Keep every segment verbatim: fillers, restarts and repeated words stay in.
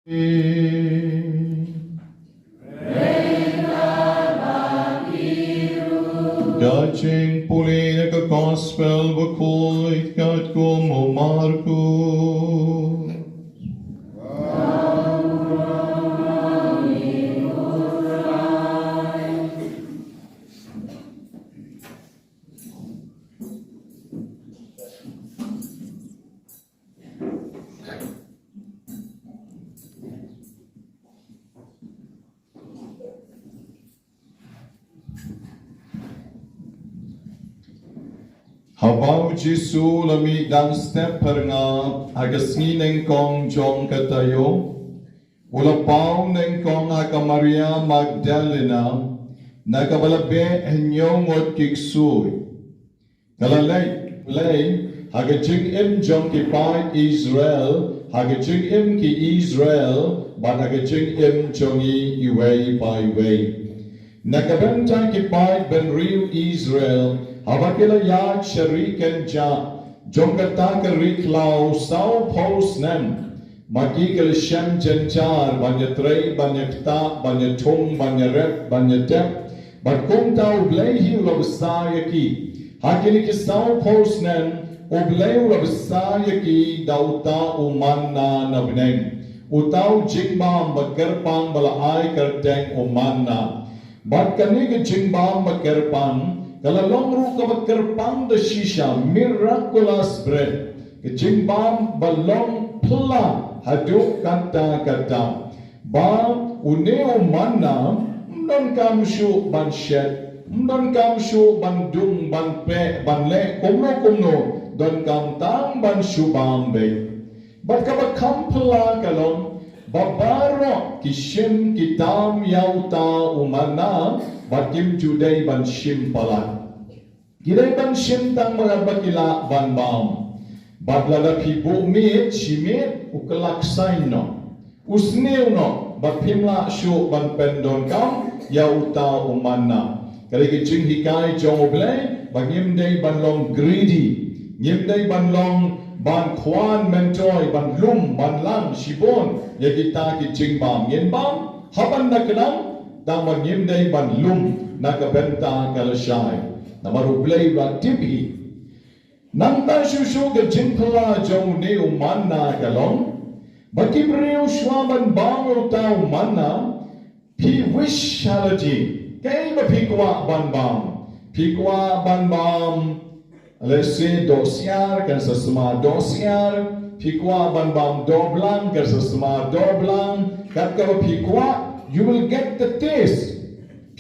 Ka jingpule na ka Gospel bakhuid katkum u Markus. Haba u Jisu u la mih dang step phyrngab ha ka sngi nyngkong jong ka taïew, u la paw nyngkong ha ka Maria Magdalena na kaba la beh hynñiew ngut ki ksuid. Ka la leit, leit ha ka jingim jong ki paid Israel, ha ka jingim ki Israel, bad ha ka jingim jong ngi iwei pa iwei. Na ka bynta ki paid bynriew Israel, haba ki la ïaid sha ri kynjah jong kata ka ri khlaw sawphew snem, ma ki ki la shem jynjar ban ïatrei, ban ïaktah, ban ïathung, ban ïarep, ban ïatep, bad kumta U Blei hi u la bsa ïa ki. Ha kine ki sawphew snem U Blei u la bsa ïa ki da uta u manna na bneng, uta u jingbam ba kyrpang ba la ai kyrteng u manna. Bad kane ka jingbam ba kyrpang ka la long ruh kaba kyrpang da shisha, miraculous bread, ka jingbam ba long phylla haduh katta katta. Ba une u manna ym donkam shuh ban shet, ym donkam shuh ban dung, ban peh, ban leh kumno kumno, donkam tang ban shu bam beit. Bad kaba kham phylla ka long ba baroh ki shim ki tam ïa uta u manna, bad kim ju dei ban shim palat. Ki dei ban shim tang ba, ba ki lah ban bam. Bad lada phi buh miet, shi miet u kylla ksaiñ noh, u sniew noh, bad phim lah shuh ban pyndonkam ïa uta u manna. Ka dei ka jinghikai jong U Blei ba ngim dei ban long greedy, ngim dei ban long ban khwan myntoi, ban lum, ban lang shibun ïa kita ki jingbam. Ngin bam haba nang kynang, tang ba ngim dei ban lum na ka bynta ka lashai, namar U Blei u la tip hi. Nangta shuh shuh ka jingphylla jong une u manna ka long ba ki briew shuwa ban bam uta u manna, phi wish ha lade kaei ba phi kwah ban bam. Phi kwah ban bam, let's say, dohsiar, kan sa sma dohsiar. Phi kwah ban bam dohblang, kan sa sma dohblang. Kat kaba phi kwah, you will get the taste.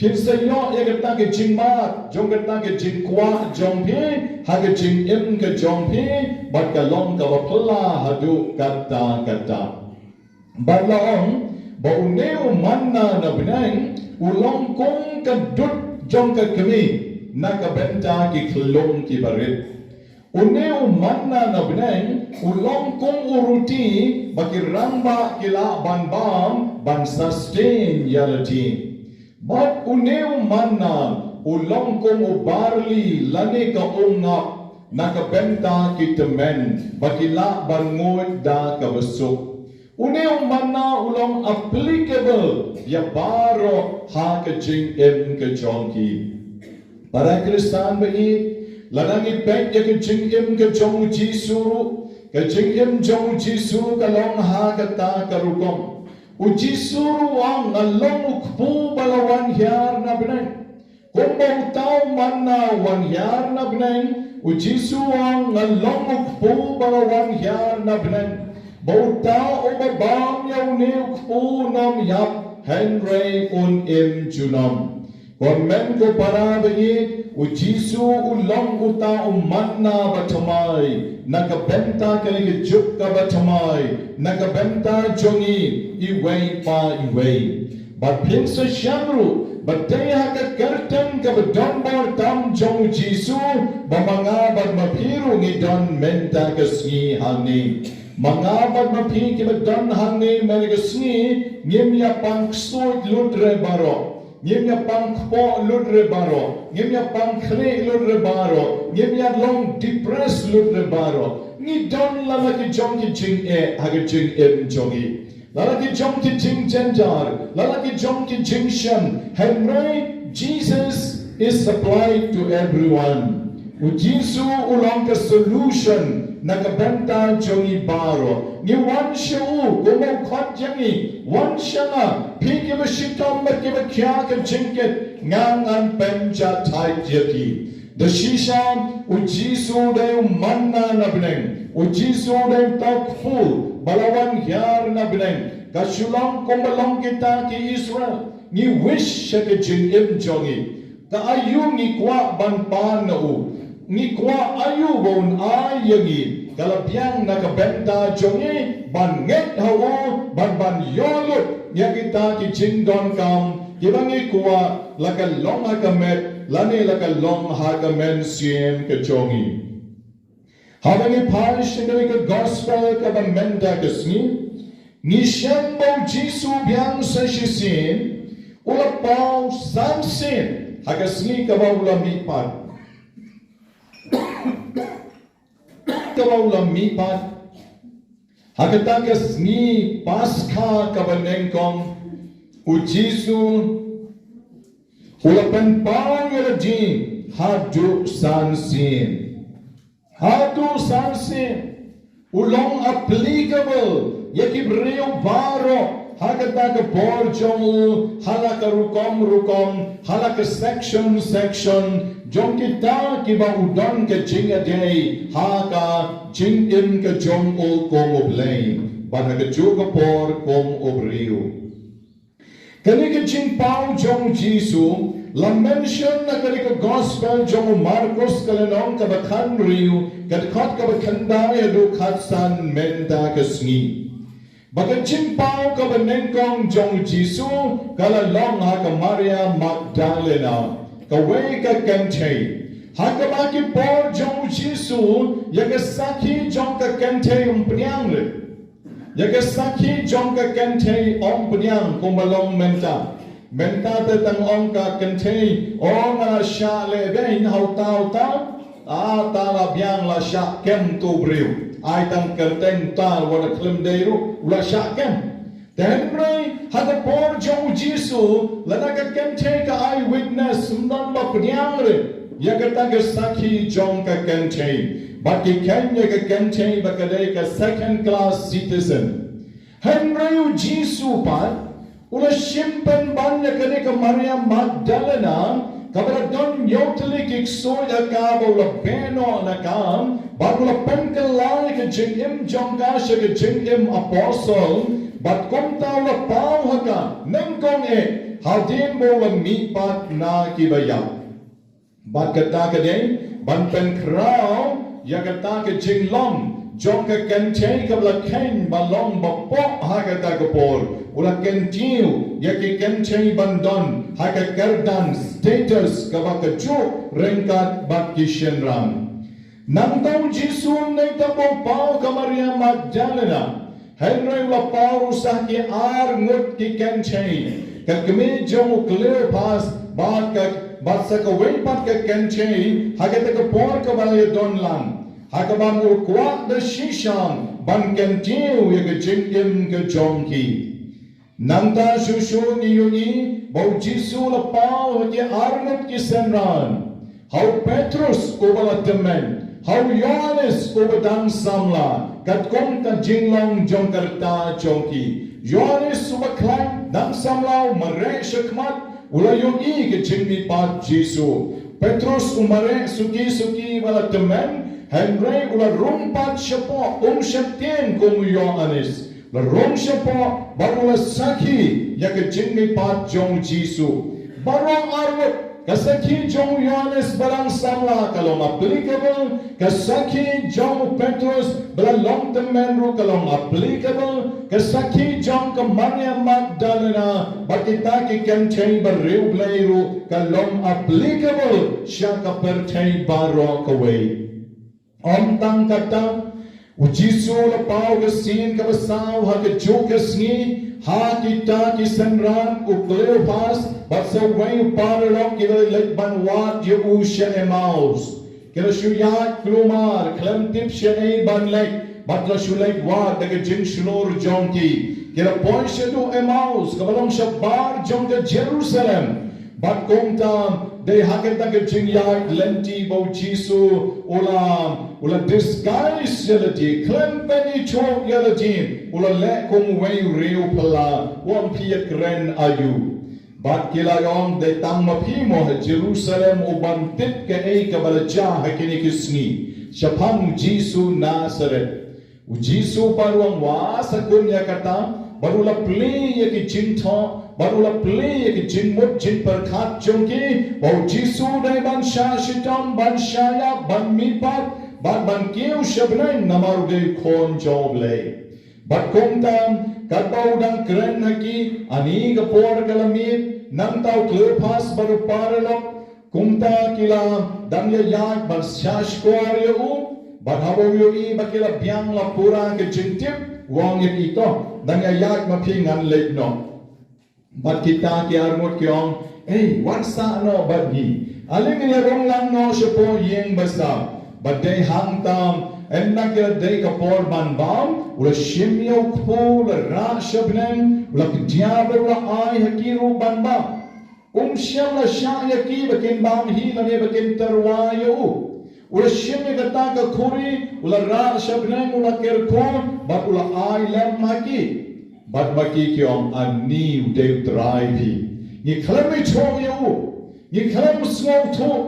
Phin sa ïoh ïa kata ka jingmad jong kata ka jingkwah jong phi ha ka jingim ka jong phi, bad ka long kaba phylla haduh katta katta. Bad la ong ba une u manna na bneng u long kum ka dud jong ka kmie na ka bynta ki khyllung kiba rit. Une u manna na bneng u long kum u ruti ba ki rangbah ki lah ban bam ban sustain ïa lade. Bad une u manna u long kum u barli lane ka umngap na ka bynta ki tymmen ba ki lah ban nguid da kaba suk. Une u manna u long applicable ïa baroh ha ka jingim ka jong ki. Para Khristan ba ïeit, lada ngi peit ïa ka jingim ka jong u Jisu ruh, ka jingim jong u Jisu ka long ha kata ka rukom. U Jisu ruh u ong, nga long u kpu ba la wan hiar na bneng. Kumba uta u manna u wan hiar na bneng, u Jisu u ong, nga long u kpu ba la wan hiar na bneng. Ba uta uba bam ïa une u kpu un ym ïap, hynrei un im junom. Kumne ko para ba ïeit, u Jisu u long uta u manna ba thymmai na ka bynta kane ka juk kaba thymmai, na ka bynta jong ngi iwei pa iwei. Bad phin sa shem ruh ba dei ha ka kyrteng kaba donbor tam jong u Jisu ba ma nga bad ma phi ruh ngi don mynta ka sngi hangne. Ma nga bad ma phi kiba don hangne mynta ka sngi, ngim ïa pang ksuid lut re baroh. Ngim ïa pang kpoh lut re baroh. Ngim ïa pang khlieh lut re baroh. Ngim ïa long depressed lut re baroh. Ngi don la la ki jong ki jingeh ha ka jingim jong ngi. La la ki jong ki jingjynjar, la la ki jong ki jingshem, hynrei Jesus is supplied to everyone. U Jisu u long ka solution na ka bynta jong ngi baroh. Ngi wan sha u, kumba u khot ïa ngi, wan sha nga, phi kiba shitom bad kiba khia ka jingkit, nga ngan pynjah thait ïa phi. Da shisha, u Jisu u dei u manna na bneng, u Jisu u dei u tokpul ba la wan hiar na bneng. Ka shu long kumba long kita ki Israel, ngi wish sha ka jingim jong ngi. Ka aïu ngi kwah ban pan na u? Ngi kwah aïu ba un ai ïa ngi? Ka la biang na ka bynta jong ngi ban ngeit ha u, ban ban ïoh lut ïa kita ki jingdonkam kiba ngi kwah, la ka long ha ka met lane la ka long ha ka mynsiem ka jong ngi. Haba ngi phai sha kane ka gospel kaba mynta ka sngi, ngi shem ba u Jisu u biang sa shisien, u la paw san sien ha ka sngi kaba u la mihpat. Kaba u la mihpat, ha kata ka sngi Paskha kaba nyngkong, u Jisu u la pynpaw ïa lade haduh san sien. Haduh san sien. U long applicable ïa ki briew baroh ha kata ka por jong u, ha la ka rukom rukom, ha la ka section section jong kita kiba u don ka jingïadei ha ka jingim ka jong u kum u Blei, bad ha kajuh ka por kum u briew. Kane ka jingpaw jong u Jisu la mention na kane ka gospel jong u Markos, ka lynnong kaba khathynriew, ka dkhot kaba khyndai haduh khatsan mynta ka sngi. Ba ka jingpaw kaba nyngkong jong u Jisu ka la long ha ka Maria Magdalena, kawei ka kynthei. Ha kaba ki por jong u Jisu, ïa ka sakhi jong ka kynthei ym pdiang re. Ïa ka sakhi jong ka kynthei ym pdiang kumba long mynta. Mynta te tang ong ka kynthei, ong nga la shah lehbeiñ ha uta uta, a ta la biang la shah kem tu briew. Ai tang kyrteng ta wat la khlem dei ruh, u la shah kem. Te hynrei ha ka por jong u Jisu, lada ka kynthei ka eyewitness, ym don ba pdiang re ïa kata ka sakhi jong ka kynthei. Bad ki kheiñ ïa ka kynthei ba ka dei ka second class citizen. Hynrei u Jisu pat u la shim pynban ïa kane ka Maria Magdalena, kaba la don ïew tylli ki ksuid ha ka, ba u la beh noh na ka, bad u la pynkylla ïa ka jingim jong ka sha ka jingim apostle, bad kumta u la paw ha ka nyngkong eh hadien ba u la mihpat na kiba ïap. Bad kata ka dei ban pynkhraw ïa kata ka jinglong jong ka kynthei kaba la kheiñ ba long ba poh ha kata ka por. U la kyntiew ïa ki kynthei ban don ha ka kyrdan status kaba kajuh ryngkat bad ki shynrang. Nangta u Jisu ym dei tang ba u paw ha ka Maria Magdalena, hynrei u la paw ruh sa ha ki ar ngut ki kynthei, ka kmie jong u Kleopas bad ka, bad sa kawei pat ka kynthei ha kata ka por kaba la ïadon lang. Ha kaba u kwah da shisha ban kyntiew ïa ka jingim ka jong ki. Nangta shuh shuh ngi ïohi ba u Jisu u la paw ha ki ar ngut ki synran. Ha u Petrus uba la tymmen, ha u Ïoannis uba dang samla, katkum ka jinglong jong ka rta jong ki. Ïoannis uba khlaiñ dang samla u mareh shakhmat, u la ïohi ka jingmihpat Jisu. Petrus u mareh suki suki ba la tymmen, hynrei u la rung pat shapoh, um shym tieng kum u Ïoannis. La rung shapoh bad u la sakhi ïa ka jingmihpat jong u Jisu. Baroh arngut, ka sakhi jong u Ïoannis ba dang samla ka long applicable, ka sakhi jong u Petrus ba la long tymmen ruh ka long applicable, ka sakhi jong ka Maria Magdalena bad kita ki kynthei ba riewblei ruh ka long applicable sha ka pyrthei baroh kawei. Ym tang kata, u Jisu u la paw ka sien kaba saw ha kajuh ka sngi ha kita ki synran, u Kleopas bad sa uwei u paralok ki la leit ban wad ïa u sha Emmaus. Ki la shu ïaid kulmar khlem tip shaei ban leit bad la shu leit wad da ka jingshlur jong ki. Ki la poi shaduh Emmaus, kaba long shabar jong ka Jerusalem. Bad kumta, dei ha kata ka jingïaid lynti ba u Jisu u la, u la disguise ïa lade, khlem pynithuh ïa lade, u la leh kum uwei u riewphylla, u ong, phi ïakren aïu. Bad ki la ong, dei tang ma phi mo ha Jerusalem u ban tip kaei kaba la jia ha kine ki sngi shaphang u Jisu Nasareth. U Jisu pat u ong, wat sa kum ïa kata, bad u la plie ïa ki jingthoh, bad u la plie ïa ki jingmut jingpyrkhat jong ki, ba u Jisu u dei ban shah shitom, ban shah ïap, ban mihpat, bad ban kiew sha bneng namar u dei u Khun jong U Blei. Bad kumta, katba u dang kren ha ki, ani ka por ka la miet, nangta u Kleopas bad u Paralok, kumta ki la dang ïaid ban shah shkor ïa u, bad haba u ïohi ba ki la biang la pura ka jingtip, u ong ïa ki, to, dang ïaid ma phi, ngan leit noh. Bad kita ki arngut ki ong, ei, wat sah noh bad ngi. Ale ngin ïa rung lang noh shapoh ïing basa. Bad dei hangta, ynda ka la dei ka por ban bam, u la shim ïa u kpu, u la rah sha bneng, u la kdiah bad u la ai ha ki ruh ban bam. Um shym la shah ïa ki ba kin bam hi lane ba kin tyrwa ïa u. U la shim ïa kata ka khuri, u la rah sha bneng, u la kyrkhu, bad u la ai lem ha ki. Bad ma ki ki ong, ani u dei u Trai phi. Ngi khlem ithuh ïa u. Ngi khlem sngewthuh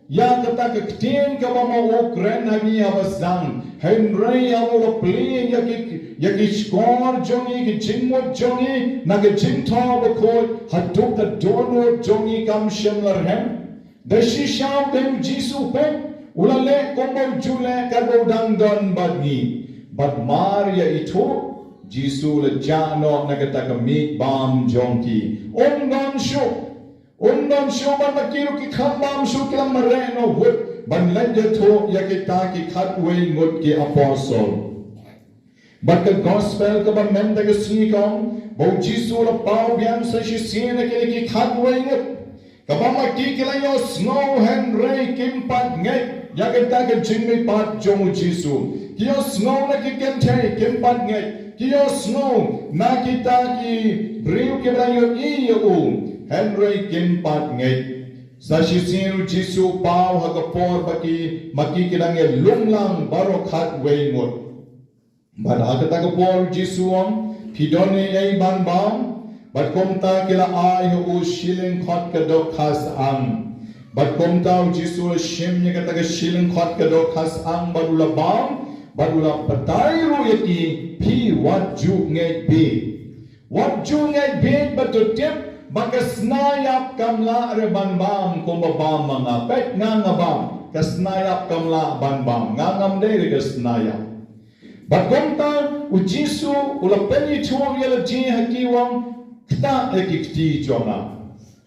ïa kata ka ktien kaba ma u kren ha ngi ha basdang. Hynrei haba u la plie ïa ki, ïa ki shkor jong ngi, ki jingmut jong ngi, na ka jingthoh bakhuid, haduh ka dohnud jong ngi kam shym la rhem. Da shisha u dei u Jisu pep, u la leh kumba u ju leh katba u dang don bad ngi. Bad mar ïa ithuh, Jisu u la jah noh na kata ka miej bam jong ki. Um don shuh, um don shuh, bad ma ki ruh ki kham bam shuh, ki la mareh noh wut ban leit ïathuh ïa kita ki khatwei ngut ki apostol. Bad ka gospel kaba mynta ka sngi ka ong, ba u Jisu u la paw biang sa shisien ïa kine ki khatwei ngut. Kaba ma ki ki la ïohsngew hynrei kim pat ngeit ïa kata ka jingmihpat jong u Jisu. Ki ïohsngew na ki kynthei, kim pat ngeit. Ki ïohsngew na kita ki briew kiba la ïohi ïa u, hynrei kim pat ngeit. Sa shisien u Jisu u paw ha ka por ba ki, ma ki ki dang ïalumlang baroh khatwei ngut. Bad ha kata ka por u Jisu u ong, phi don ei ei ban bam? Bad kumta ki la ai ha u shi lyngkhot ka dohkha syang. Bad kumta u Jisu u la shim ïa kata ka shi lyngkhot ka dohkha syang bad u la bam, bad u la batai ruh ïa ki, phi wat ju ngeit bieit. Wat ju ngeit bieit bad to tip ba ka sna ïap kam lah re ban bam kumba bam ma nga. Peit nga nga bam, ka sna ïap kam lah ban bam. Nga ngam dei re ka sna ïap. Bad kumta u Jisu u la pynithuh ïa lade ha ki, u ong, ktah ïa ki kti jong nga.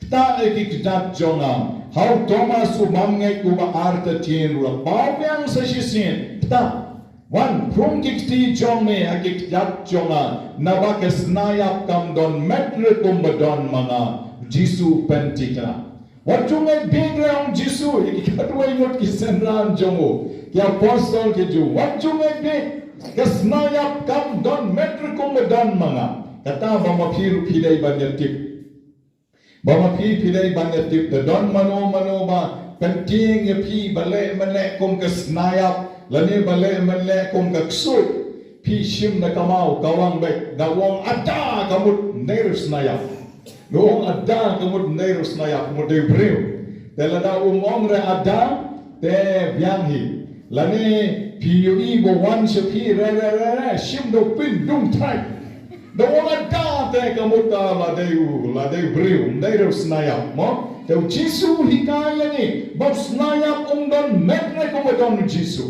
Ktah ïa ki kjat jong nga. Ha u Thomas uba ym ngeit, uba artatien, u la paw biang sa shisien. Ktah. Wan, prung ki kti jong me ha ki kjat jong nga. Naba ka sna ïap kam don met re kumba don ma nga. U Jisu u pynthikna. Wat ju ngeit bieit re, ong u Jisu, ïa ki khatwei ngut ki synran jong u, ki apostol ki Jiw. Wat ju ngeit bieit, ka sna ïap kam don met re kumba don ma nga. Kata ba ma phi ruh phi dei ban ïatip. Ba ma phi phi dei ban ïatip, da don mano mano ba pyntieng ïa phi, ba leh mynleh kum ka sna ïap, lane ba leh mynleh kum ka ksuid. Phi shim da ka maw, ka wang beit, da u ong ada, ka mut ym dei re u sna ïap. Da u ong ada, ka mut ym dei re u sna ïap, ka mut dei u briew. Te lada um ong re ada, te biang hi. Lane phi ïohi ba wan sha phi re re re re, shim da u pin dung thait. Da u ong ada, te ka mut, ah, la dei u, la dei u briew, ym dei re u sna ïap, mo? Te u Jisu u hikai ïa ngi ba u sna ïap um don met re kumba don u Jisu.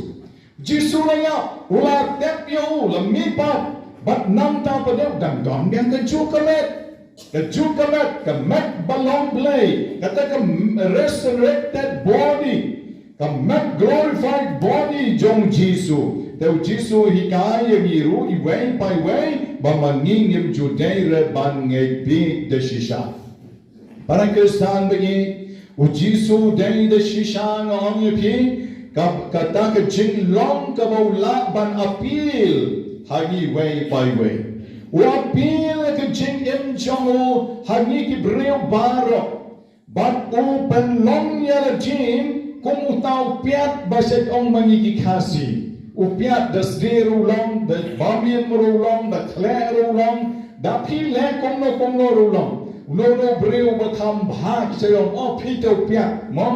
Jisu la ïap, u la tep ïa u, la mihpat, bad nangta pat de u dang don biang ka juh ka met. Ka juh ka met, ka met ba long Blei, kata ka m-, resurrected body, ka met glorified body jong u Jisu. Te u Jisu u hikai ïa ngi ruh iwei pa iwei, ba ma ngi ngim ju dei re ban ngeit bieit da shisha. Para Khristan ba ïeit, u Jisu u dei da shisha, nga ong ïa phi, ka, kata ka jinglong kaba u lah ban appeal ha ngi iwei pa iwei. U appeal ïa ka jingim jong u ha ngi ki briew baroh. Bad u pynlong ïa la jingim kum uta u piat ba shait ong ma ngi ki Khasi. U piat da sdie ruh u long, da bamim ruh u long, da khleh ruh u long, da phi leh kumno kumno ruh u long. Uno uno u briew ba kham bha ki sa ong, oh phi te u piat, mo?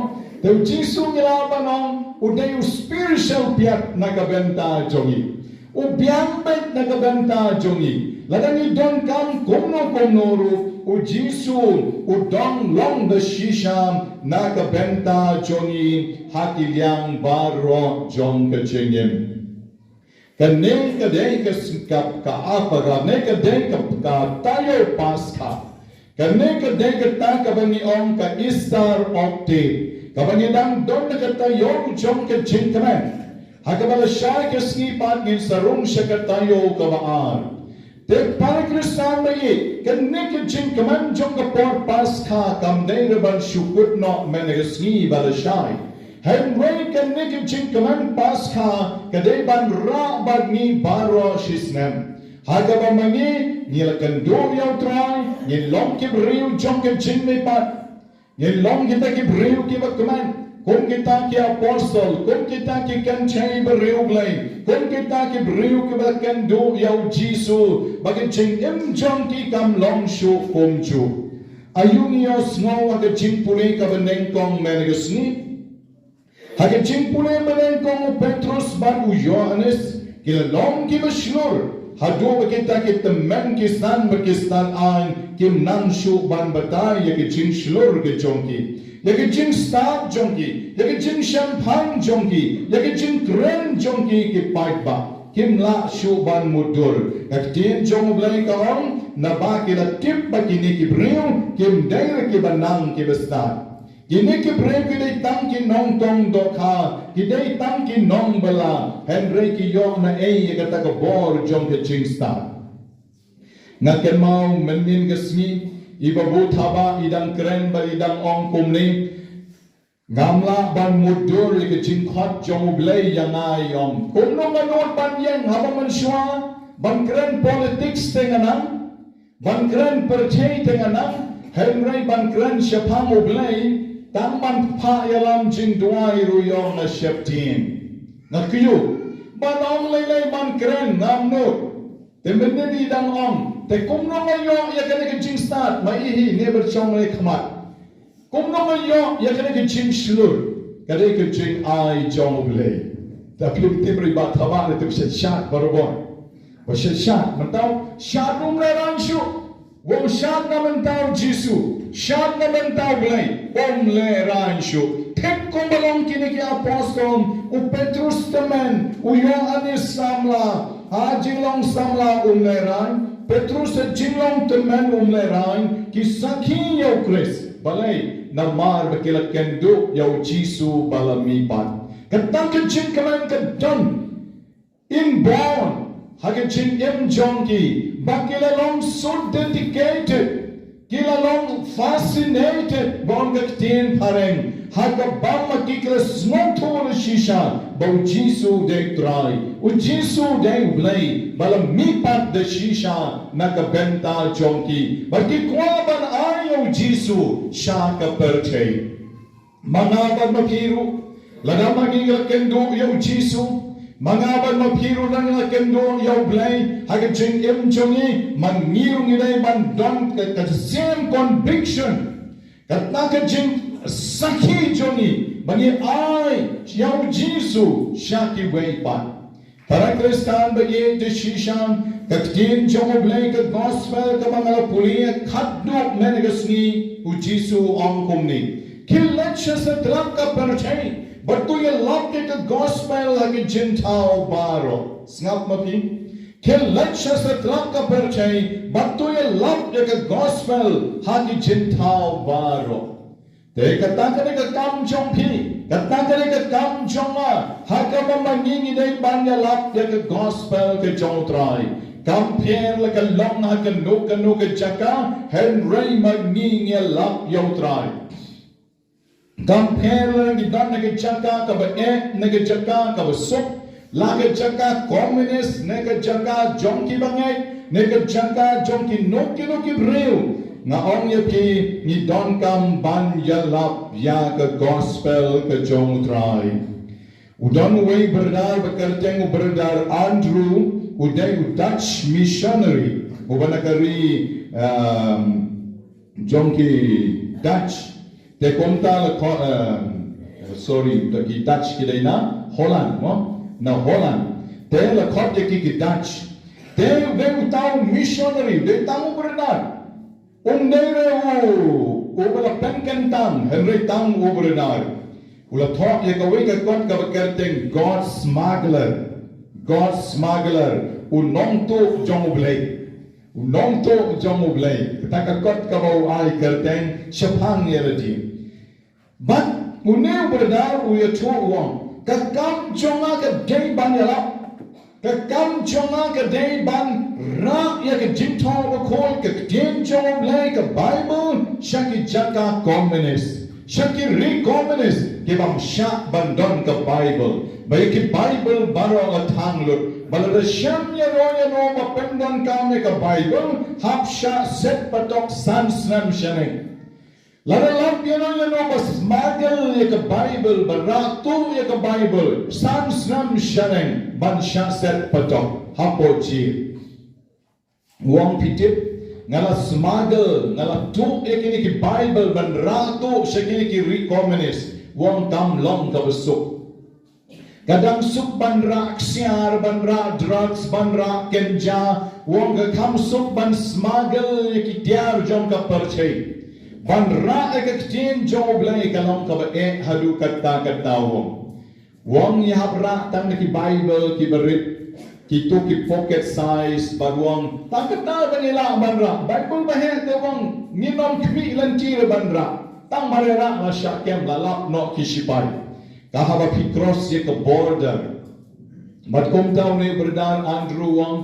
Te u Jisu ngi lah ban ong u dei u spiritual piat na ka bynta jong ngi. U biang beit na ka bynta jong ngi. Lada ngi donkam kumno kumno ruh, u Jisu u dang long da shisha na ka bynta jong ngi ha ki liang baroh jong ka jingim. Kane ka dei ka s-, ka, ka apa, kane ka dei ka, ka taïew Paskha. Kane ka dei kata kaba ngi ong ka Easter Octave, kaba ngi dang don ha ka taïew jong ka jingkmen. Ha kaba lashai ka sngi pat ngin sa rung sha ka taïew kaba ar. Te para Khristan ba ïeit, kane ka jingkmen jong ka por Paskha kam dei ruh ban shu kut noh mynne ka sngi ba lashai. Hynrei kane ka jingkmen Paskha ka dei ban rah bad ngi baroh shisnem. Ha kaba ma ngi, ngi la kynduh ïa u Trai, ngi long ki briew jong ka jingmihpat. Ngi long kita ki briew kiba kmen, kum kita ki apostol, kum kita ki kynthei briew Blei, kum kita ki briew kiba la kynduh ïa u Jisu, ba ka jingim jong ki kam long shuh kumjuh. Aïu ngi ïohsngew ha ka jingpule kaba nyngkong mynne ka sngi? Ha ka jingpule ba nyngkong u Petrus bad u Ïohannes ki la long kiba shlur, haduh ba kita ki tymmen ki san bad ki san aiñ kim nang shuh ban batai ïa ka jingshlur ka jong ki, ïa ka jingstad jong ki, ïa ka jingshemphang jong ki, ïa ka jingkren jong ki, ki paidbah kim lah shuh ban mutdur. Ka ktien jong U Blei ka ong, naba ki la tip ba kine ki briew kim dei ruh kiba nang kiba stad. Kine ki briew ki dei tang ki nongtong dohkha, ki dei tang ki nongbylla, hynrei ki ïoh naei ïa kata ka bor jong ka jingstad? Nga kynmaw mynnin ka sngi, i Babu Thaba i dang kren bad i dang ong kumne, ngam lah ban mutdur ïa ka jingkhot jong U Blei ïa nga, i ong. Kumno nga nud ban ïeng haba mynshuwa ban kren politics te nga nang, ban kren pyrthei te nga nang, hynrei ban kren shaphang U Blei, tang ban phah ïalam jingduwai ruh ïoh nga sheptieng. Nga kyiuh ban ong lei lei ban kren, ngam nud. Te mynnin i dang ong, te kumno nga ïoh ïa kane ka jingstad, ma i hi ne ba shong ne khmat. Kumno nga ïoh ïa kane ka jingshlur? Ka dei ka jingai jong U Blei. Te phi tip ri ba Thaba ne te ba shad shad barabor. Ba shad shad, mynta shad um lehraiñ shuh. Wow shad na bynta U Jisu, shad na bynta U Blei, um lehraiñ shuh. Thik kumba long kine ki apostol, u Petrus tymmen, u Ïohannes samla, ha jinglong samla um lehraiñ, Petrus ha jinglong tymmen um lehraiñ, ki sakhi ïa U Khrist. Balei? Namar ba ki la kynduh ïa U Jisu ba la mihpat. Kata ka jingkmen ka don inborn ha ka jingim jong ki, ba ki la long so dedicated, ki la long fascinated, ba ong ka ktien phareng, ha kaba ma ki ki la sngewthuh shisha ba U Jisu dei Trai, U Jisu dei U Blei ba la mihpat da shisha na ka bynta jong ki, ba ki kwah ban ai ïa U Jisu sha ka pyrthei. Ma nga bad ma phi ruh, lada ma ngi ngi la kynduh ïa U Jisu, ma nga bad ma phi ruh lada ngi la kynduh ïa U Blei ha ka jingim jong ngi, ma ngi ruh ngi dei ban don ka, ka same conviction, kata ka jingsakhi jong ngi, ba ngi ai ïa U Jisu sha kiwei pat. Para Khristan ba ïeit da shisha, ka ktien jong U Blei, ka gospel kaba nga la pule khadduh mynne ka sngi, U Jisu u ong kumne, khie leit sha satlak ka pyrthei bad to ïalap ïa ka gospel ha ki jingthaw baroh. Sngap ma phi. Khie leit sha satlak ka pyrthei bad to ïalap ïa ka gospel ha ki jingthaw baroh. Te kata ka dei ka kam jong phi, kata ka dei ka kam jong nga, ha kaba ma ngi ngi dei ban ïalap ïa ka gospel ka jong U Trai. Kam pher la ka long ha kano kano ka jaka, hynrei ma ngi ngi ïalap ïa U Trai. Kam pher la ngi don na ka jaka kaba eh, na ka jaka kaba suk, la ka jaka komunis, na ka jaka jong ki bangeit, Na ka jaka jong kino kino ki briew, nga ong ïa phi, ngi donkam ban ïalap ïa ka gospel ka jong U Trai. U don uwei u brother ba kyrteng u brother Andrew, u dei u Dutch missionary, uba na ka ri, um, jong ki Dutch. Te kumta la khot, um, sorry, da ki Dutch ki dei na Holland, mo? Na Holland. Te la khot ïa ki ki Dutch. Te u dei uta u missionary, u dei tang u brother. Um dei re u, uba la pynkyntang, hynrei tang u brother. U la thoh ïa kawei ka kot kaba kyrteng God Smuggler. God Smuggler, u nongtuh jong U Blei. U nongtuh jong U Blei. Kata ka kot kaba u ai kyrteng Shaphang ïa lade. Bad une u brother u ïathuh u ong, ka kam jong nga ka dei ban ïalap. Ka kam jong nga ka dei ban rah ïa ka jingthoh bakhuid, ka ktien jong U Blei, ka Bible, sha ki jaka komunist, sha ki ri komunist, ki bym shah ban don ka Bible. Ba ïa ki Bible baroh la thang lut. Ba lada shem ïano ïano ba pyndonkam ïa ka Bible, hap shah set patok san snem shaneng. Lada lap ïano ïano ba smuggle ïa ka Bible, ba rah tuh ïa ka Bible, san snem shaneng ban shah set patok hapoh jail. U ong, phi tip, nga la smuggle, nga la tuh ïa kine ki Bible ban rah tuh sha kine ki ri komunist. U ong, kam long kaba suk. Ka dang suk ban rah ksiar, ban rah drugs, ban rah ganja. U ong, ka kham suk ban smuggle ïa ki tiar jong ka pyrthei ban rah ïa ka ktien jong U Blei, ka long kaba eh haduh katta katta, u ong. U ong, ngi hap rah tang da ki Bible kiba rit, kito ki pocket size, bad u ong, tang katta ba ngi lah ban rah. Bible ba heh te, u ong, ngin ym khmih lynti ban rah. Tang ba la rah la shah kem, la lap noh ki shipai. Ka haba phi cross ïa ka border. Bad kumta une u brother Andrew u ong,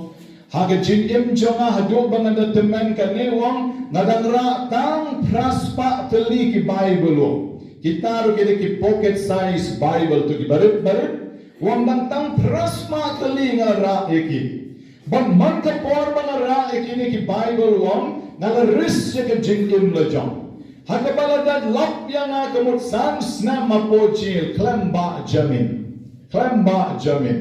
ha ka jingim jong nga haduh ba nga da tymmen kane, u ong, nga dang rah tang phra spah tylli ki Bible, u ong. Kita ruh ki dei ki pocket size Bible, to kiba rit barit. U ong, dang tang phra spah tylli nga rah ïa ki. Bad man ka por ba nga rah ïa kine ki Bible, u ong, nga la risk ïa ka jingim la jong. Ha kaba la dang lap ïa nga ka mut san snem hapoh jail, khlem bah jamin. Khlem bah jamin.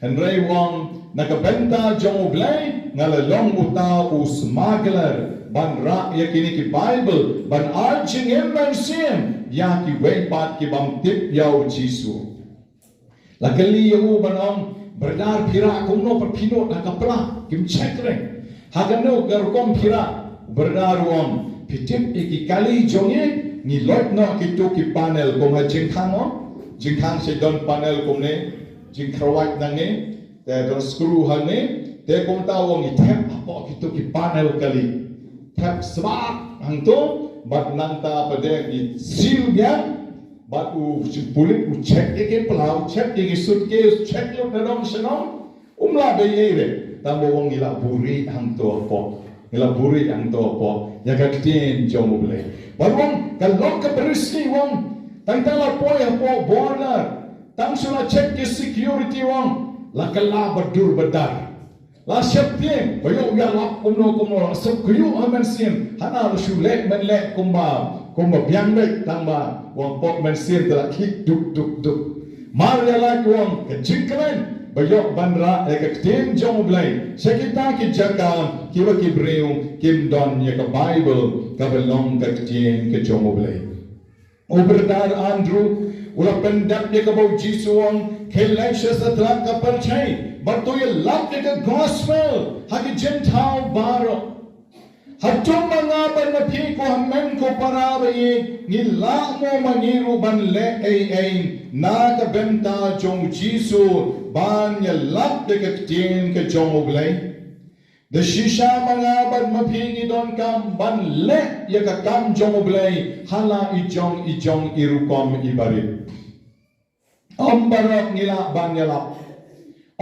Hynrei u ong, na ka bynta jong U Blei, nga la long uta u smuggler ban rah ïa kine ki Bible, ban ai jingim mynsiem ïa kiwei pat ki bym tip ïa U Jisu. La kylli ïa u ban ong, brother, phi rah kumno pat phi nud ha ka pla, kim check re. Ha kano ka rukom phi rah? Brother u ong, phi tip ïa ki kali jong ngi, ngi loit noh kito ki panel kum ha jingkhang, ong. Jingkhang sa don panel kumne, jingkhrawait nangne, te don screw hangne, te kumta u ong, ngi thep hapoh kito ki panel kali. Thep smat hangto, bad nangta pat de ngi seal biang, bad u pulit u check ïa ki pla, u check ïa ki suitcase, u check lut nadong shanong. Um lah beiei re. Tang ba u ong, ngi la buhrieh hangto hapoh. Ngi la buhrieh hangto hapoh ïa ka ktien jong U Blei. Bad u ong, ka long kaba risky, u ong. Tang tang la poi hapoh border, tang shu la check ki security, u ong, la kylla ba dur ba dar. La sheptieng, ba ïoh ïalap kumno kumno, la suk kyiuh ha mynsiem, hana la shu leh mynleh kumba, kumba biang beit, tang ba u ong, pok mynsiem te la khih duk duk duk. Mar ïa lade, u ong, ka jingkmen ba ïoh ban rah ïa ka ktien jong U Blei sha kita ki jaka kiba ki briew kim don ïa ka Bible kaba long ka ktien ka jong U Blei. U brother Andrew u la pyndep ïa kaba U Jisu u ong, khie leit sha satlak ka pyrthei bad to ïalap ïa ka gospel ha ki jingthaw baroh. Hato ma nga bad ma phi, ko hynmen ko para ba ïeit, ngi lah mo ma ngi ruh ban leh ei ei na ka bynta jong U Jisu, ban ïalap ïa ka ktien ka jong U Blei? Da shisha ma nga bad ma phi ngi donkam ban leh ïa ka kam jong U Blei ha la i jong i jong i rukom iba rit. Ym baroh ngi lah ban ïalap.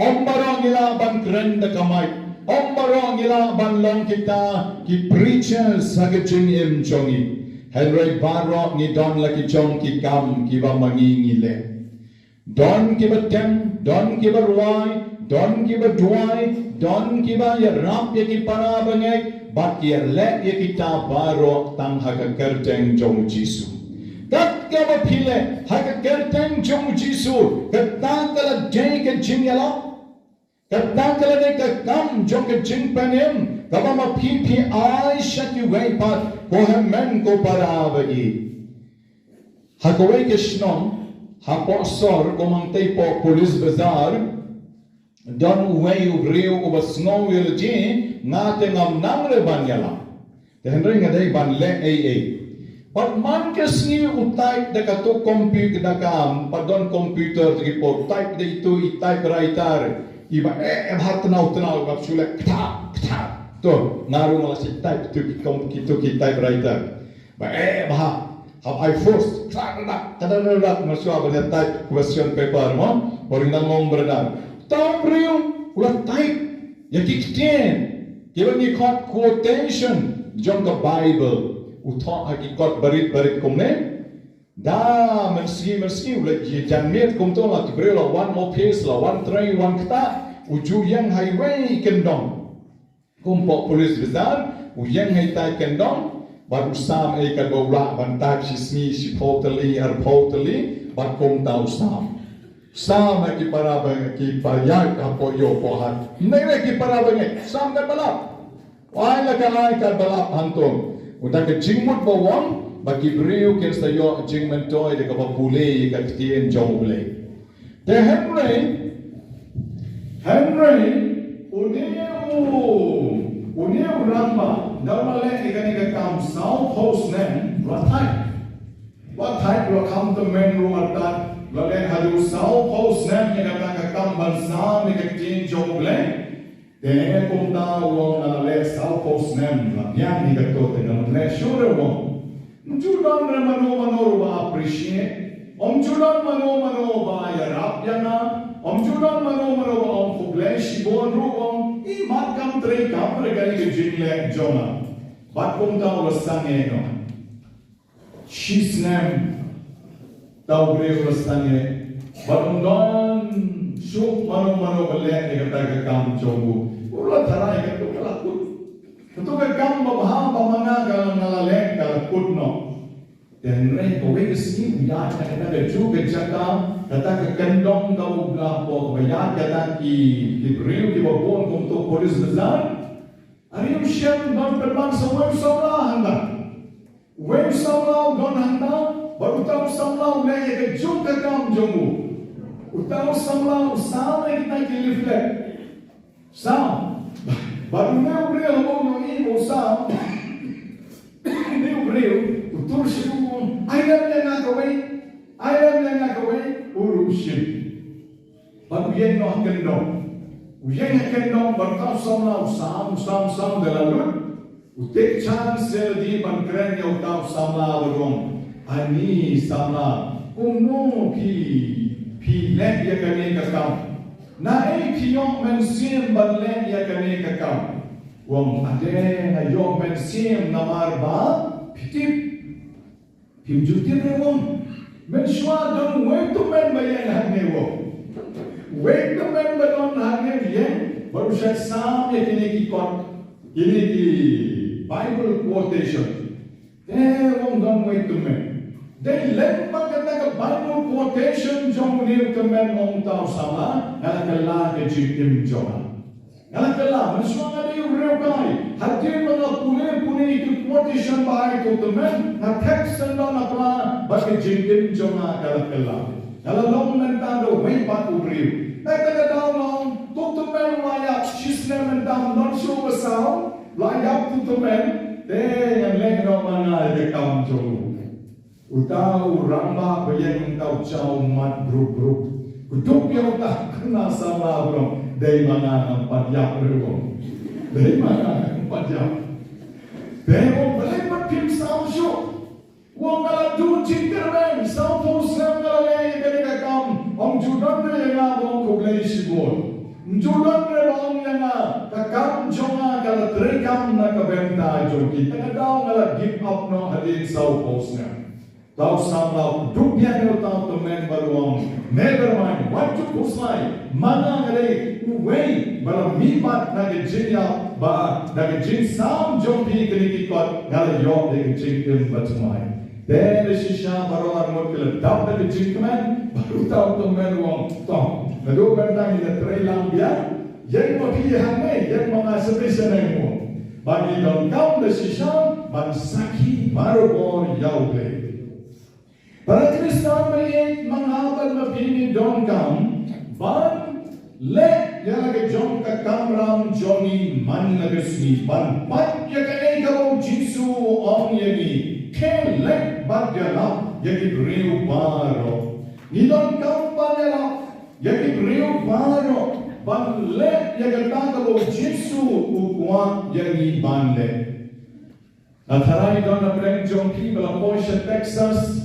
Ym baroh ngi lah ban kren da ka mic. Ym baroh ngi lah ban long kita ki preachers ha ka jingim jong ngi. Hynrei baroh ngi don la ki jong ki kam kiba ma ngi ngi leh. Don kiba tem, don kiba rwai, Don kiba duwai, don kiba ïarap ïa ki para bangeit, bad ki ïaleh ïa kita baroh tang ha ka kyrteng jong u Jisu. Kat kaba phi leh ha ka kyrteng jong u Jisu, kata ka la dei ka jingïalap. Kata ka la dei ka kam jong ka jingpynim, kaba ma phi phi ai sha kiwei pat, ko hynmen ko para ba ïeit. Ha kawei ka shnong hapoh sor, kum hangtei hapoh Police Bazar, don uwei u briew uba sngew ïa lade, nga te ngam nang re ban ïalap. Te hynrei nga dei ban leh ei ei. Bad man ka sngi u type da kato computer, da ka, bad don computer te ki por type da ito i typewriter. Iba eh, eh, bha tnaw tnaw, iba shu leh kthah kthah. To, nga ruh nga la shu type to ki com-, kito ki typewriter. Ba eh, bha. Hap ai force. Kthah kthah kthah kthah, mynshuwa ban ïa type question paper mo. Por nga ngong berdar. Tang briew u la type ïa ki ktien kiba ngi khot quotation jong ka Bible. U thoh ha ki kot barit barit kumne. Da mynsngi mynsngi u la ïa jan miet kumto, la ki briew la wan office, la wan trei, wan ktah, u ju ïeng ha iwei i kyndong. Kum hapoh Police Bazar, u ïeng ha ita i kyndong, bad u sam ei katba u lah ban type, shi sngi shiphew tylli, arphew tylli, bad kumta u sam. Sam ha ki para ba, ki para ïaid hapoh ïew hapoh hat. Ym dei re ki para bangeit, sam katba lap. Ai la ka ai katba lap hangto. Uta ka jingmut ba u ong ba ki briew kin sa ïoh jingmyntoi da kaba pule ïa ka ktien jong U Blei. Te hynrei, hynrei, une u, une u rangbah, ynda u la leh ïa kane ka kam sawphew snem, u la thait. U la thait, u la kham tymmen ruh artat, u la leh haduh sawphew snem ïa kata ka kam ban sam ïa ka ktien jong U Blei. Te kumta u ong, nga la leh sawphew snem, la biang hi kato, te ngam leh shuh re, u ong. Ym ju don re mano mano ruh ba appreciate. Ym ju don mano mano ba ïarap ïa nga. Ym ju don mano mano ba ong khublei shibun ruh, u ong. Imat kam trei kam re kane ka jingleh jong nga. Bad kumta u la sangeh noh. Shi snem. Uta u briew u la sangeh. Bad ym don shuh mano mano ba leh ïa kata ka kam jong u. U la tharai kato ka la kut. Kato ka kam babha ba ma nga ka la, nga la leh ka la kut noh. Te hynrei kawei ka sngi u ïaid ha kata kajuh ka jaka, kata ka kyndong kaba u blah hapoh, kaba ïaid kata ki, ki briew kiba bun kumto, Police Bazar. Are u shem ban pynban sa uwei u samla hangta. Uwei u samla u don hangta, bad uta u samla u leh ïa kajuh ka kam jong u. Uta u samla u sam ïa kita ki leaflet. Sam. Bad une u briew haba u ïohi ba u sam, une u briew u tur sha u, ai lem ïa nga kawei. Ai lem ïa nga kawei. U ruh u shim. Bad u ïeng noh ha kyndong. U ïeng ha kyndong bad uta u samla u sam, u sam, u sam da la lut. U tip chance ïa lade ban kren ïa uta u samla bad u ong, ani samla, kumno phi, phi leh ïa kane ka kam? Naei phi ïoh mynsiem ban leh ïa kane ka kam? U ong, ade, nga ïoh mynsiem namar ba phi tip. Phim ju tip re, u ong. Mynshuwa don uwei u tymmen ba ïeng hangne, u ong. Uwei u tymmen ba don hangne u ïeng, bad u shait sam ïa kine ki kot, kine ki Bible quotation. Te, u ong, don uwei u tymmen. Dei lem bad kata ka Bible quotation jong une u tymmen, u ong uta u samla, nga la kylla ka jingim jong nga. Nga la kylla, mynshuwa nga dei u riewkai. Hadien ba nga pule pule ïa ki quotation ba ai uta u tymmen, nga thep sendon na pla bad ka jingim jong nga ka la kylla. Nga la long mynta da uwei pat u briew. Te kata ka daw nga ong, uta u tymmen u la ïap, shi snem mynta ym don shuh ba saw, u la ïap uta u tymmen, te ngan leh noh ma nga ïa ka kam jong u. Uta u rangbah ba ïeng, uta u jaw mat bruk bruk. Kdup ïa uta u khynnah samla, u ong, dei ma nga, ngam pat ïap re, u ong. Dei ma nga, ngam pat ïap. Te u ong, balei pat phim saw shuh? U ong, nga la duh jingkyrmen, sawphew snem nga la leh ïa kane ka kam, ym ju don re ïa nga ba ong khublei shibun. Ym ju don re ba ong ïa nga, ka kam jong nga ka la treikam na ka bynta jong ki. Te ka daw nga la give up noh hadien sawphew snem. Tau samla u duk biang ïa uta u tymmen bad u ong, me Barmain, wat ju khuslai, ma nga nga dei uwei ba la mihpat na ka jingïap, ba na ka jingsam jong phi kine ki kot nga la ïoh ïa ka jingim bathymmai. Te da shisha baroh arngut ki la dap da ka jingkmen bad uta u tymmen u ong, to, naduh mynta ngin ïatrei lang biang, ïeng ma phi hangne, ïeng ma nga sha phi shaneng mo. Ba ngi donkam da shisha ban sakhi barabor ïa U Blei. Para Khristan ba ïeit, ma nga bad ma phi ngi donkam ban leh ïa la ka jong ka kamram jong ngi man la ka sngi, ban pait ïa kaei kaba U Jisu u ong ïa ngi, khie leit bad ïalap ïa ki briew baroh. Ngi donkam ban ïalap ïa ki briew baroh, ban leh ïa kata kaba U Jisu u kwah ïa ngi ban leh. Nga tharai don na pdeng jong phi ba la poi sha Texas,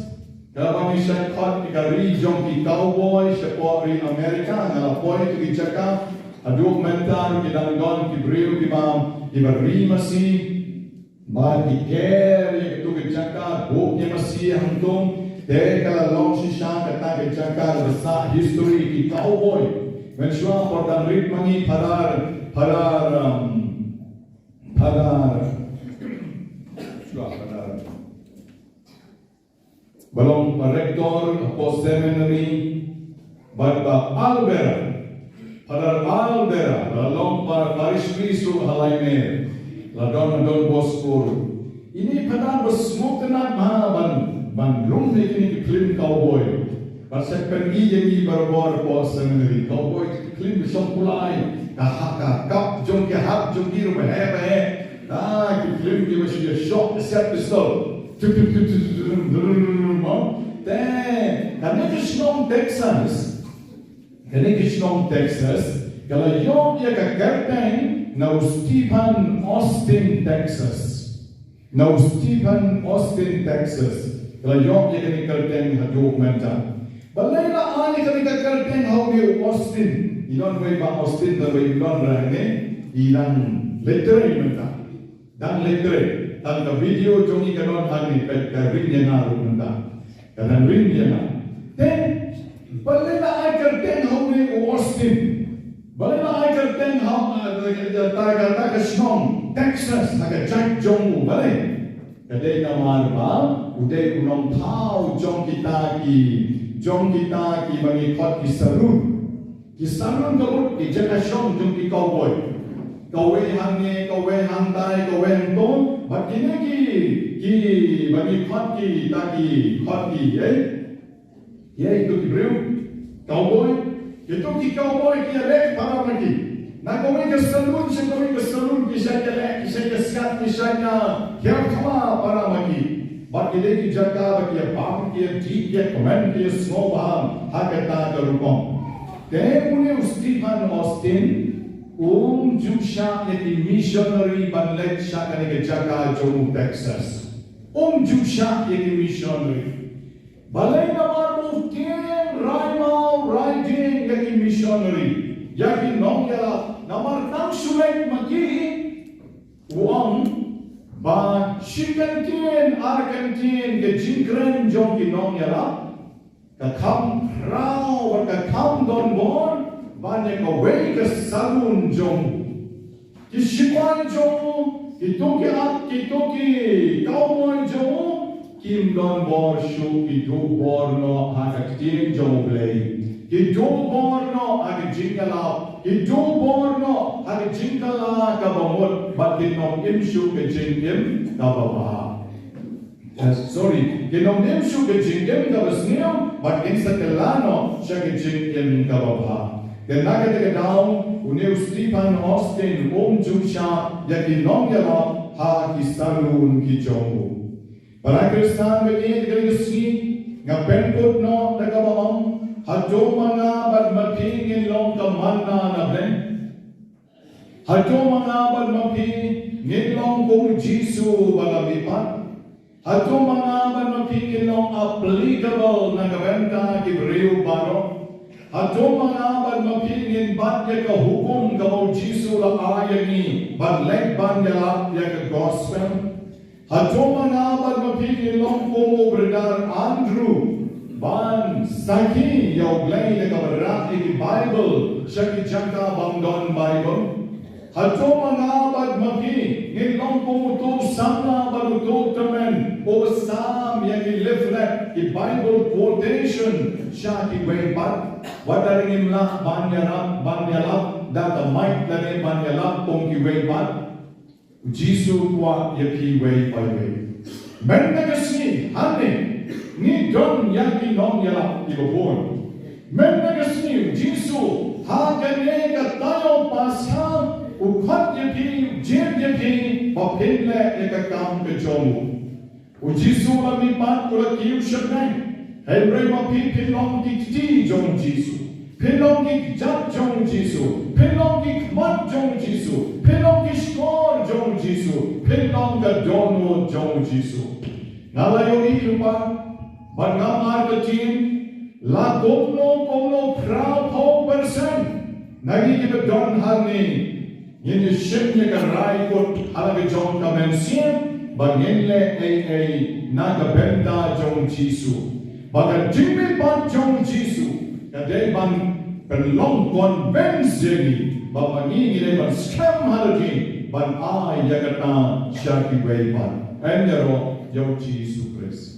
ka la ba ngi shait khot ïa ka ri jong ki cowboy shapoh ri America, nga la poi ïa ki jaka, haduh mynta ruh ki dang don ki briew kiba, kiba ri masi, bad ki ker ïa kito ki jaka, buh ïa masi hangtum, te ka la long shisha kata ka jaka kaba sah history ki cowboy. Mynshuwa por dang rit ma ngi Phadar, Phadar, um, Phadar. Shuwa Phadar. Ba long ba rector hapoh seminary, bad ba Alvera, Phadar Alvera, ba long ba parish priest ruh ha Laitmur, la don ha Don Bosco ruh. Ine i Phadar ba sngewtynnat bha ban, ban rung ïa kine ki film cowboy. Bad sa pynmih ïa ngi barabor hapoh seminary, cowboy ki film ba shong kulai, ka ha, ka kap jong ki, hat jong ki ruh ba heh ba heh. Ah, ki film kiba shu ïa shoh ka set pistol. Tup, tup, tup, tup, tup, tup, tup, tup, tup. Te kane ka shnong Texas, kane ka shnong Texas ka la ïoh ïa ka kyrteng na u Stephen Austin Texas. Na u Stephen Austin Texas ka la ïoh ïa kane ka kyrteng haduh mynta. Balei la ai ïa kane ka kyrteng ha une u Austin? I don wei Bah Austin, don wei, i don, ra hangne i dang leit trei mynta. Dang leit trei. Tang ka video jong i ka don hangne, ka, ka ring ïa nga ruh mynta. Ka dang ring ïa nga. Te balei la ai kyrteng ha une u Austin? Balei la ai kyrteng ha, eh, ta, ta, ta ka shnong Texas, ha ka jait jong u, balei? Ka dei namar ba u dei u nongthaw jong kita ki, jong kita kiba ngi khot ki saloon. Ki saloon ka mut ki jaka shong jong ki cowboy. Kawei hangne, kawei hangtai, kawei hangto. Bad kine ki, kiba ngi khot ki, ta ki, khot ki, eh? Ïa kito ki briew cowboy, kito ki cowboy ki ïaleh para ma ki. Na kawei ka saloon sha kawei ka saloon ki shait ïaleh, ki shait ïasiat, ki shait ïa hiar thma para ma ki. Bad ki dei ki jaka ba ki ïabam, ki ïadih, ki ïakmen, ki ïasngewbha ha kata ka rukom. Te une u Stephen Austin um ju shah ïa ki missionary ban leit sha kane ka jaka jong u Texas. Um ju shah ïa ki missionary. Balei? Namar u tieng rai maw rai dieng ïa ki missionary, ïa ki nongïalap. Namar tang shu leit ma ki, u ong ba shi kyntien ar kyntien ka jingkren jong ki nongïalap ka kham khraw bad ka kham don bor ban ïa kawei ka saloon jong u. Ki shipai jong u, kito ki at, kito ki cowboy jong u, kim don bor shuh, ki duh bor noh ha ka ktien jong U Blei. Ki duh bor noh ha ka jingïalap, ki duh bor noh ha ka jingkylla kaba mut, bad kin ym im shuh ka jingim kaba bha. Eh, sorry, kin ym im shuh ka jingim kaba sniew, bad kin sa kylla noh sha ka jingim kaba bha. Te na kata ka daw, une u Stephen Austin um ju shah ïa ki nongïalap ha ki saloon ki jong u. Para Khristan ba ïeit, kane ka sngi nga pynkut noh da kaba ong, hato ma nga bad ma phi ngin long ka manna na bneng? Hato ma nga bad ma phi ngin long kum u Jisu ba la mihpat? Hato ma nga bad ma phi ngin long applicable na ka bynta ki briew baroh? Hato ma nga bad ma phi ngin bat ïa ka hukum kaba u Jisu u la ai ïa ngi, ban leit ban ïalap ïa ka gospel? Hato ma nga bad ma phi ngin long kum u Brother Andrew, ban sakhi ïa U Blei da kaba rah ïa ki Baibl sha ki jaka bym don Baibl? Hato ma nga bad ma phi ngin long kum uto u samla bad uto u tymmen, uba sam ïa ki leaflet, ki Bible quotation sha kiwei pat, wat lada ngim lah ban ïarap, ban ïalap da ka mic lane ban ïalap kum kiwei pat? U Jisu u kwah ïa phi iwei pa iwei. Mynta ka sngi hangne ngi don ïa ki nongïalap kiba bun. Mynta ka sngi u Jisu ha kane ka taïew Paskha u khot ïa phi, u jied ïa phi ba phin leh ïa ka kam ka jong u. U Jisu u la mihpat, u la kiew shynrang. Hynrei ma phi, phin long ki kti jong u Jisu, phin long ki kjat jong u Jisu, phin long ki khmat jong u Jisu, phin long ki shkor jong u Jisu, phin long ka dohnud jong u Jisu. Nga la ïohi lypa bad ngam artatien la kumno kumno phra phew percent na ngi kiba don hangne ngin ïashim ïa ka rai kut ha la ka jong ka mynsiem ba ngin leh ei ei na ka bynta jong u Jisu. Ba ka jingmihpat jong u Jisu ka dei ban pynlong convince ïa ngi ba ma ngi ngi dei ban skhem ha la jong ngi ban ai ïa kata sha kiwei pat. Yn ïaroh ïa u Jisu Khrist.